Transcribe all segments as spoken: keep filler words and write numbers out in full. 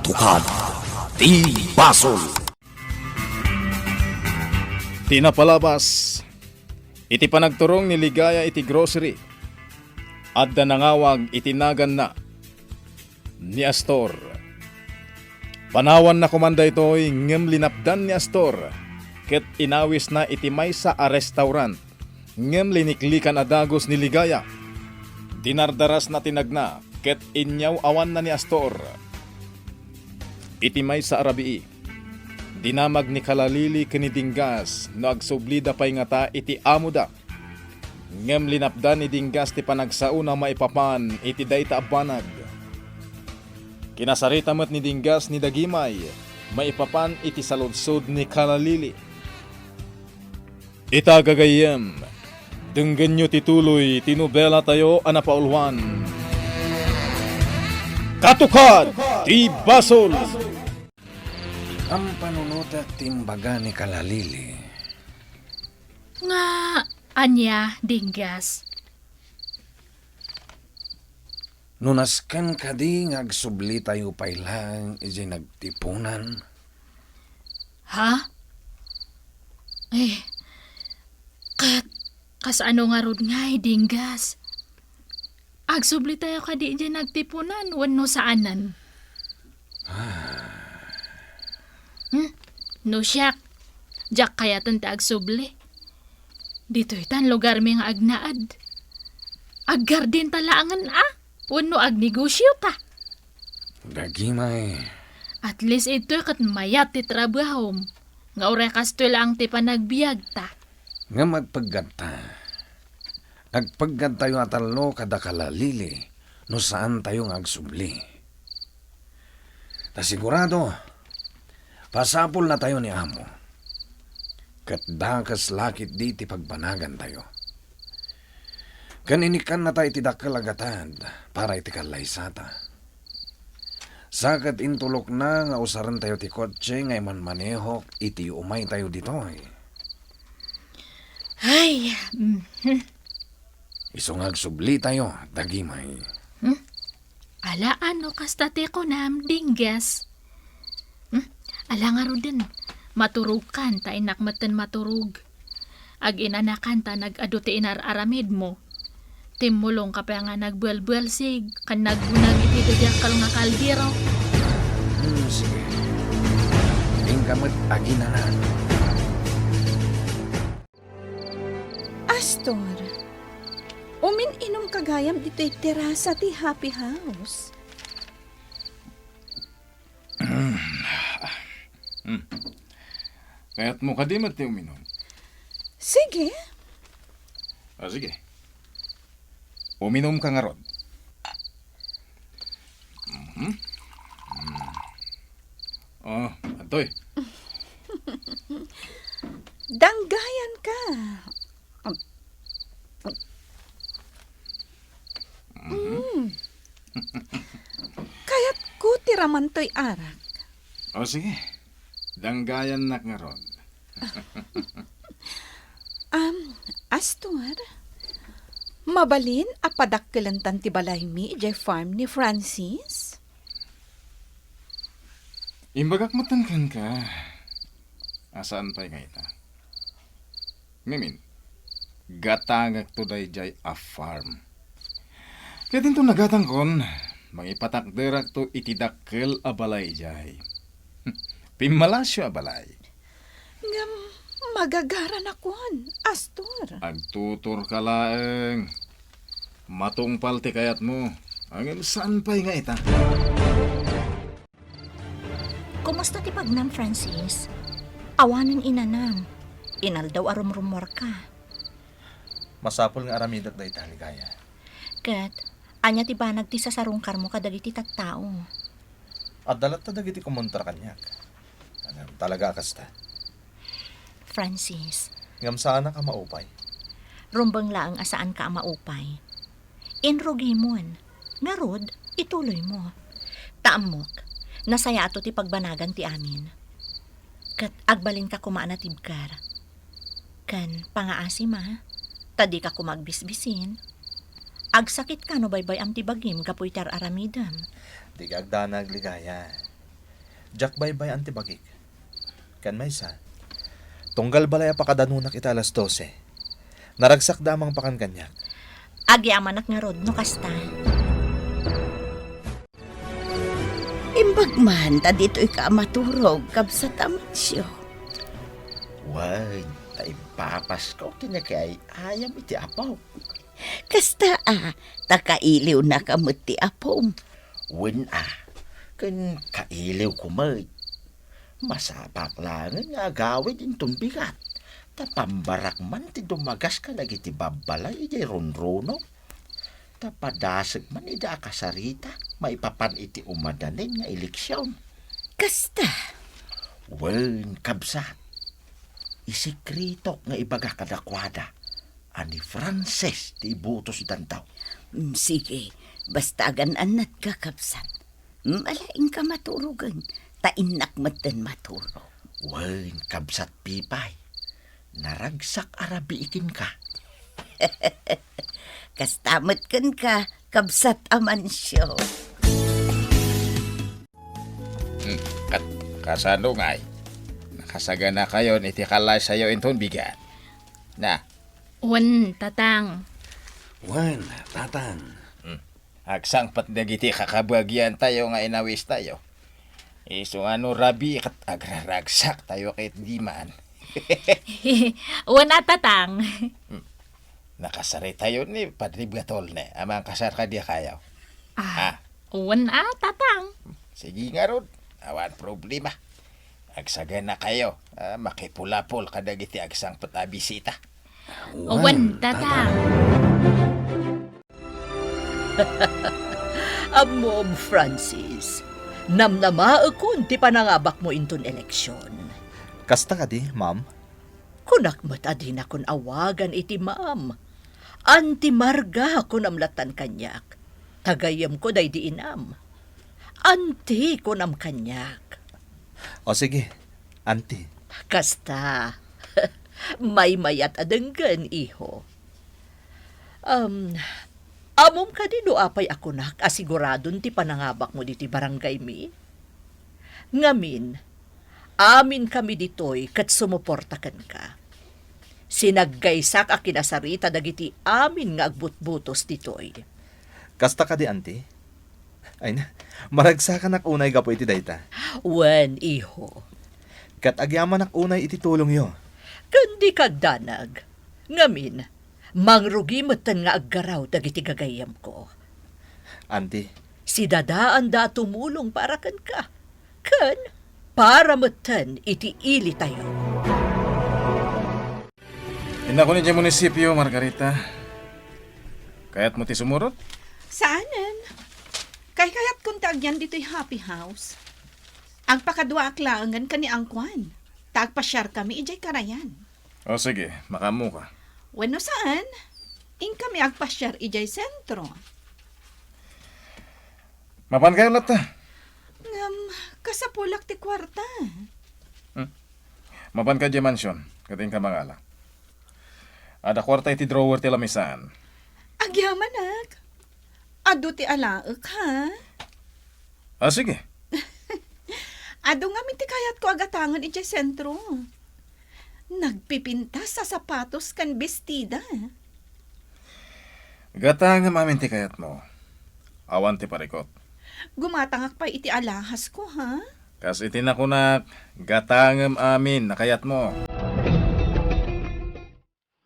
Katukad ti basol. Ti napalabas, iti panagturong ni Ligaya iti grocery, adda nangawag iti naganna, ni Astor. Panawanna koman daytoy ngem linapdan ni Astor ket inawisna iti maysa a restaurant ngem liniklikan a dagus ni Ligaya. Dinardarasna ti nagna ket inyaw-awanna ni Astor. Iti maysa a rabii, dinamag ni Kalalili ken ni Dinggas no agsublida pay ngata iti amoda. Ngem linapdan ni Dinggas ti panagsaona maipapan iti dayta a banag. Kinasarita met ni Dinggas ni Dagimay maipapan iti saludsod ni Kalalili. Ita gagayyem, denggenyo ti tuloy ti nobela tayo a napauluan, Katukad ti Basol. Ampanunotek ti imbaga ni Kalalili. Nga ania, Dinggas? No nasken kadi nga agsublitayo pay laeng idiay nagtipunan? Ha? Eh, ket kasano ngarud ngay, Dinggas? Agsublitayo kadi idiay nagtipunan wenno saanen? Ah. Hmm? No siak, diak kayaten ti agsubli. Ditoy tan lugarmi nga agnaed. Aggardin ta laengen a, wenno agnegosio ta. Dagimay. At least itoy ket mayat ti trabahom. Nga uray kastoy laeng ti panagbiag ta. Ngem agpeggad ta. Agpeggad tayo a tallo kada Kalalili no saan tayo nga agsubli. Ta sigurado, pasapul na tayo ni Amo. Ket dakes la ketdi ti pagbanagan tayo. Ken inikkan na tayo ti dakkel a gatad para iti kallaysata. Sa ket intulokna nga usaren tayo ti kotse nga imanmanehok iti umay tayo ditoy. Ay, mhm. Isu nga agsubli tayo, Dagimay. Hmm? Ala, ano kasta ti kunam, Dinggas? Hmm? Ala ngaruden, maturogkan ta innak metten maturog. Aginanakan ta nag-adu ti inar-aramidmo. Timmulongka pay nga nagbuelbuelsig, ken nagbunag iti dakkel nga kaldero. Hmm, sige. Inka met aginana. Astor, umin-inumka gayam ditoy terasa ti Happy House. Hmm. Kayatmo kadi met ti uminom? Sige. Ah, sige. Uminumka ngarud. Mhm. Mm. Oh, adtoy. Danggayanka. Mhm. Mm. Kayatko ti raman toy arak. O, sige. Danggayannak ngarud. Am, Astor, mabalin a padakkelentan ti balaymi idiay farm ni Francis? Imbagak metten kenka a saan pay nga ita. Ngamin, gatangekto daydiay a farm. Ket inton nagatangkon, mangipatakderakto iti dakkel a balay idiay. Pimmalasio a balay. Ngem magagara nakon, Astor. Agtuturka laeng. Matungpal ti kayatmo. Ngem saan pay nga ita? Kumusta ti pagnam, Francis? Awanen inanam. Inaldaw a rumrummuarka. Masapul nga aramidek dayta, Ligaya. Ket, ania ti banag ti sasarungkarmo kadagiti tattao? Adda latta dagiti kumontra kaniak. Ngem talaga a kasta. Francis. Ngem saanak a maupay. Rumbeng laeng a saanka a maupay. Inrugimon. Ngarud, ituloymo. Ta ammok, nasayaat ti pagbanagan ti amin. Ket agbalinka koma a natibker. Ken pangaasi, ma, ta dika koma agbisbisin. Agsakitka no baybay-am ti bagim gapu iti ar-aramidem. Dika agdanag, Ligaya. Diak baybay-an ti bagik. Ken maysa, tunggal balay a pakadanunak iti alas dose, naragsakda a mangpakan kaniak. Agyamanak ngarud no kasta. Imbag man ta ditoyka a maturog, kabsat Amancio. Wen, ta impapasko ti nakiay-ayam iti apok. Kasta a, ta kailiwnaka met ti apom. Wen a, ken kailiwko met. Masapak laengen nga agawid inton bigat, ta pambarak man ti dumagas kadagiti babbalay idiay runrunok. Ta padasek man ida a kasarita maipapan iti umadanen nga eleksion. Kasta? Wen, kabsat. Isikretok nga ibaga kadakuada a ni Frances ti ibutosdanto. Mm, sige, basta agan-annatka, kabsat. Mm, ala, inka maturogen, ta innak metten maturog. Wen, kabsat Pipay, naragsak a rabii kenka. Kasta met kenka, kabsat Amancio. Hmm, kat-, kasano ngay? Nakasaganakayon iti kalaysayo inton bigat. Na? Wen, Tatang. Wen, Tatang. Hmm. Agsangpet dagiti kakabagiantayo nga inawistayo. Isu nga no rabii ket agraragsaktayo ket diman. Wen a, Tatang. Hmm. Nakasaritayo ni Padre Batolne a mangkasar kadakayo. Ah, ah. Wen a, Tatang. Sige ngarud, awan problema. Agsaganakayo a makipulapol kadagiti agsangpet a bisita. Wen, Tatang. Ammom, Francis, namnamaekon ti panangabakmo inton eleksion. Kasta kadi, ma'am? Kunak met a dinakon awagan iti ma'am. Auntie Marga, kunam lattan kaniak. Ta gayyemko daydi inam. Auntie, kunam kaniak. O sige, Auntie. Kasta. Maymayat a denggen, iho. Um, ammom kadi no apay a kunak a siguradon ti panangabakmo ditoy barangaymi? Ngamin, aminkami ditoy ket sumuporta kenka. Sinaggaysak a kinasarita dagiti amin nga agbutbutos ditoy. Kasta kadi, Auntie? Ay na, maragsakanak unay gapu iti dayta. Wen, iho. Ket agyamanak unay iti tulongyo. Ken dika agdanag. Ngamin, mangrugi metten nga aggaraw dagiti gagayyemko. Auntie. Sidadaanda a tumulong para kenka. Ken para metten iti ilitayo. Innakon idiay munisipio, Margarita. Kayatmo ti sumurot? Saanen. Kaykayatkon ti agyan ditoy Happy House. Agpakaduaak laengen ken ni Angkuan. Ta agpasiarkami idiay karayan. O sige, makaammoka. Wenno saan, inkami agpasiar idiay sentro. Mapankayo latta? Ngem, kasapulak ti kuarta. Hmm. Mapanka idiay mansion, ket inka mangala. Adda kuarta iti drawer ti lamisaan. Agyamanak. Adu ti alaek, ha? Ah, sige. Adu ngamin ti kayatko a gatangen idiay sentro. Nagpipintas a sapatos ken bestida. Gatangem amin ti kayatmo. Awan ti parikot. Gumatangak pay iti alahasko, ha? Kas iti nakunak, gatangem amin a kayatmo.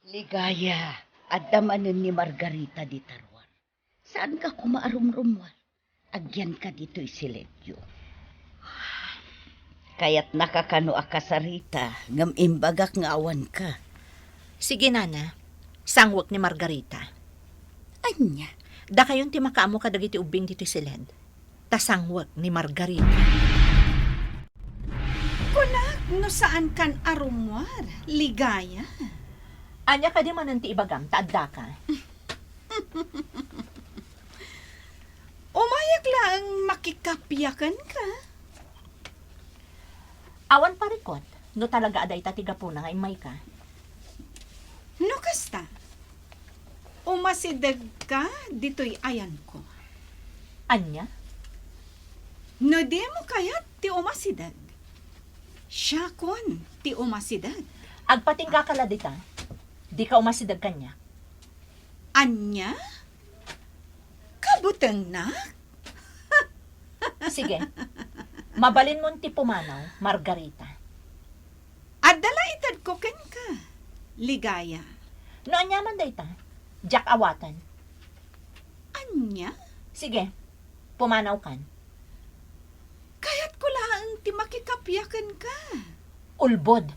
Ligaya, adda manen ni Margarita dita ruar. Saanka koma a rumrumuar? Agyanka ditoy siledyo. Kayatnaka kano a kasarita, ngem imbagak nga awanka. Sige, nana. Sangwek ni Margarita. Ania? Dakayon ti makaammo kadagiti ubbing ditoy siled. Ta sangwek ni Margarita. Kunak no saankan a rummuar, Ligaya. Ania kadi manen ti ibagam ta addaka? Umayak laeng makikappia kenka. Awan parikot no talaga a dayta ti gapuna nga immayka. No kasta, umasidegka ditoy ayanko. Ania? No dimo kayat ti umasideg, siakon ti umasideg. Agpatingga ka la dita. Dika umasideg kaniak. Ania? Kabutengnak? Sige. Mabalinmon ti pumanaw, Margarita. Adda la itedko kenka, Ligaya. No aniaman dayta, diak awaten. Ania? Sige, pumanawkan. Kayatko laeng ti makikappia kenka. Ulbod.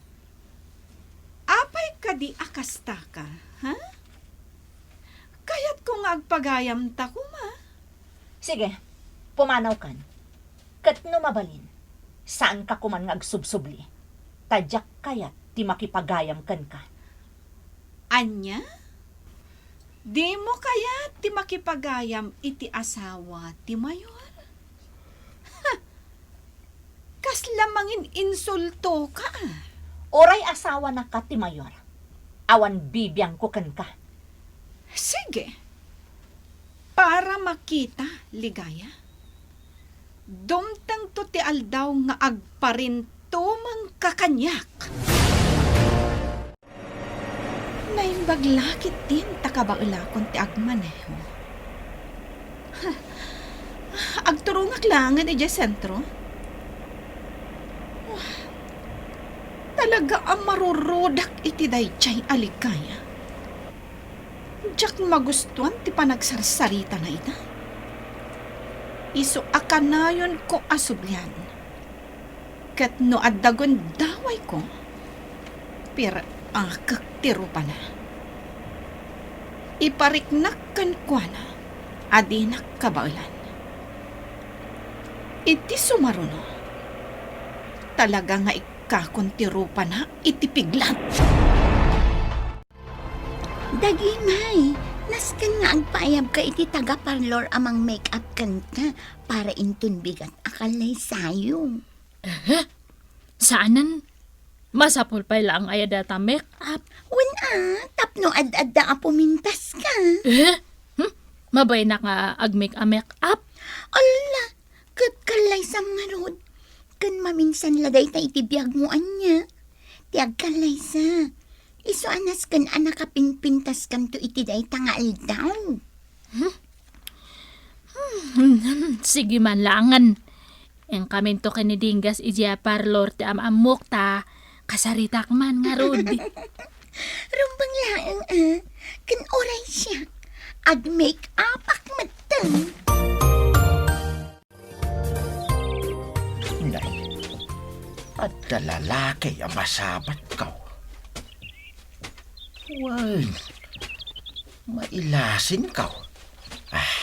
Apay kadi a kastaka, ha? Kayatko nga agpagayamta koma. Sige, pumanawkan. Ket no mabalin, saanka koman nga agsubsubli, ta diak kayat ti makipagayam kenka. Ania? Dimo kayat ti makipagayam iti asawa ti mayor? Ha! Kasla mangin-insultoka, a. Uray asawanaka ti mayor, awan bibiangko kenka. Sige. Para makita, Ligaya, dumtengto ti aldaw nga agparintumengka kaniak. Naimbag la ketdin ta kabaelakon ti agmaneho. Ha, agturongak laengen idiay sentro. Talaga a marurudak iti daydiay a Ligaya. Diak magustuan ti panagsarsaritana ita. Isu a kanayonko a sublian. Ket no adda gundawayko, pir-akek ti rupana. Ipariknak kenkuana a dinak kabaelan. Iti sumaruno, talaga nga ikkakon ti rupana iti piglat. Dagimay, nasken nga agpaayabka iti taga-parlor a mang-make-up kenka para inton bigat a kallaysayo. Eh, saanen. Masapul pay laeng aya dayta make-up. Wen a, tapno ad-adda a pumintaska. Eh? Hmm? Mabainnak nga agmake-up-make-up? Alla, ket kallaysam ngarud. Ken maminsan la dayta iti biagmo ania. Ti agkallaysa, isu a nasken a nakapinpintaskanto iti dayta nga aldaw. Hmm? Hmm, sige man laengen. Inkaminto ken ni Dinggas idiay parlor ti am-ammok ta kasaritak man ngarud. Rumbeng laeng a, ken uray siak, agmake-upak metten. Nay, adda lalaki a masabatko. Wen, mailasinko. Ah,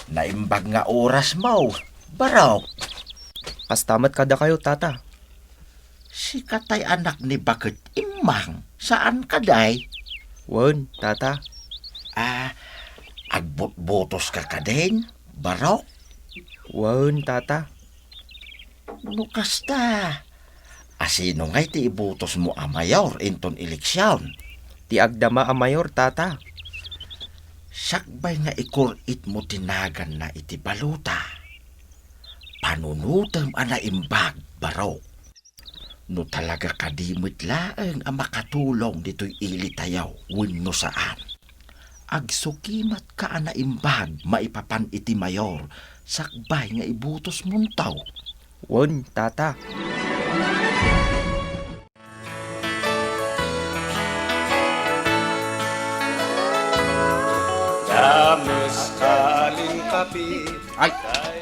naimbag nga orasmo, Barok. Kasta met kadakayo, Tata. Sika tay anak ni Baket Immang, saan kadi? Wen, Tata. Ah, agbutbutoska kadin, Barok? Wen, Tata. No kasta, asino ngay ti ibutosmo a mayor inton eleksion? Ti agdama a mayor, Tata. Sakbay nga ikurit mo ti naganna iti balota, panunotem a naimbag, Barok. No talaga kadi met laeng a makatulong ditoy ilitayo wenno saan, agsukimatka a naimbag maipapan iti mayor sakbay nga ibutosmonto. Wen, Tata. Dames kalin kapi. Ay,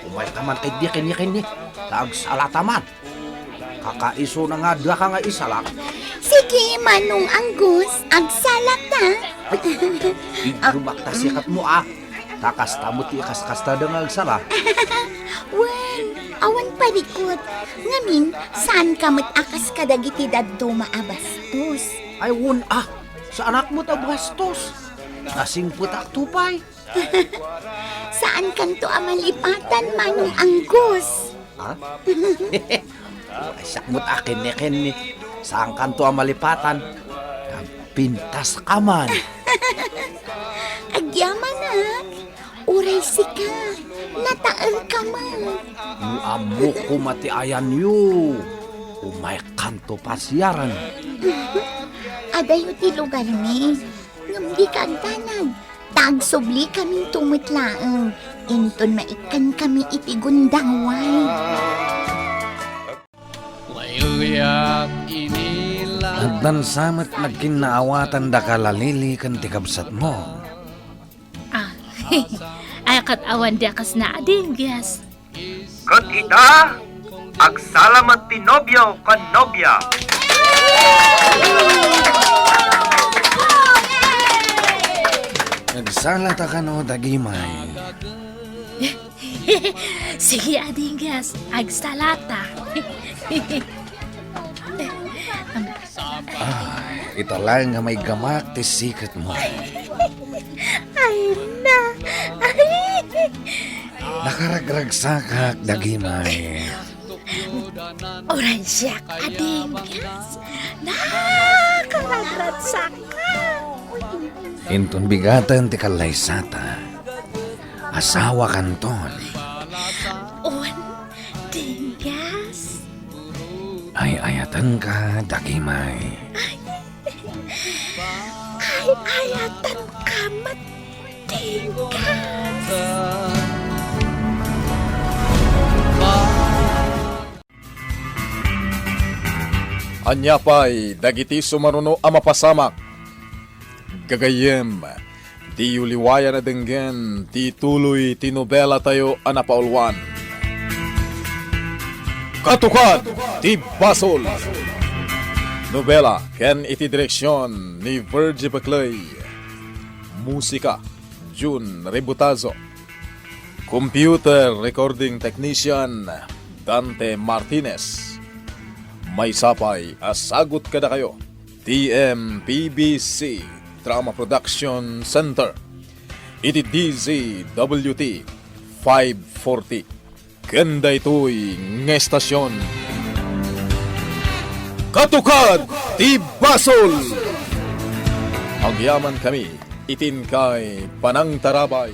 umayka man ketdi kenni, kenni. Ta agsalata man. Kakaisuna nga adda ka nga isalak. Sige, Manong Angus, agsalak ta. Ay, igrumak ta sikatmo, a. Ta kasta met ti ikaskastada nga agsala. Wen, awan parikut. Ngamin, saanka met a kas kadagiti dadduma a bastos. Ay, wen, a. Saanak met a bastos. Nasingpetakto pay. Saankanto a malipatan, Manong Angus. Ha? Ay, siak met a kenni, kenni. Saankanto a malipatan. Agpintaska man. Agyamanak, uray sika, Nataelka man. No ammok koma ti ayanyo, umaykanto pasiaren. Adayo ti lugarmi, ngem dika agdanag. Ta agsublikaminto met laeng, inton maikkankami iti gundaway. Addan sa met nagkinnaawatandaka, Lili, ken ti kabsatmo. Ah, ay, ket awan di a kasna a dingges. Ket ita, agsala met ti nobio ken nobia. Agsalata kano, Dagimay. Sige a dingges, agsalata. Ah, ita laeng nga maiggamak ti sikretmo. Ay na! Ay! Nakaragragsakak, Dagimay. Uray siak a dingges. Nakaragragsakak. Inton bigaten ti kallaysata, asawakanton. Wen, dingges. Ay-ayatenka, Dagimay. Ay, ay-ayatenka met, dingges. Ania pay dagiti sumaruno a mapasamak? Gagayyem, diyo liwayan a denggen ti tuloy ti nobelatayo a napauluan, Katukad ti Basol. Nobela ken iti direksion ni Virgie Beclay. Musika, Jun Rebutazo. Computer recording technician, Dante Martinez. Maysa pay a sagut kadakayo ti M P B C Drama Production Center iti D Z W T five forty. Ken daytoy nga estasion, Katukad ti Basol. Agyamankami iti inkay panangtarabay.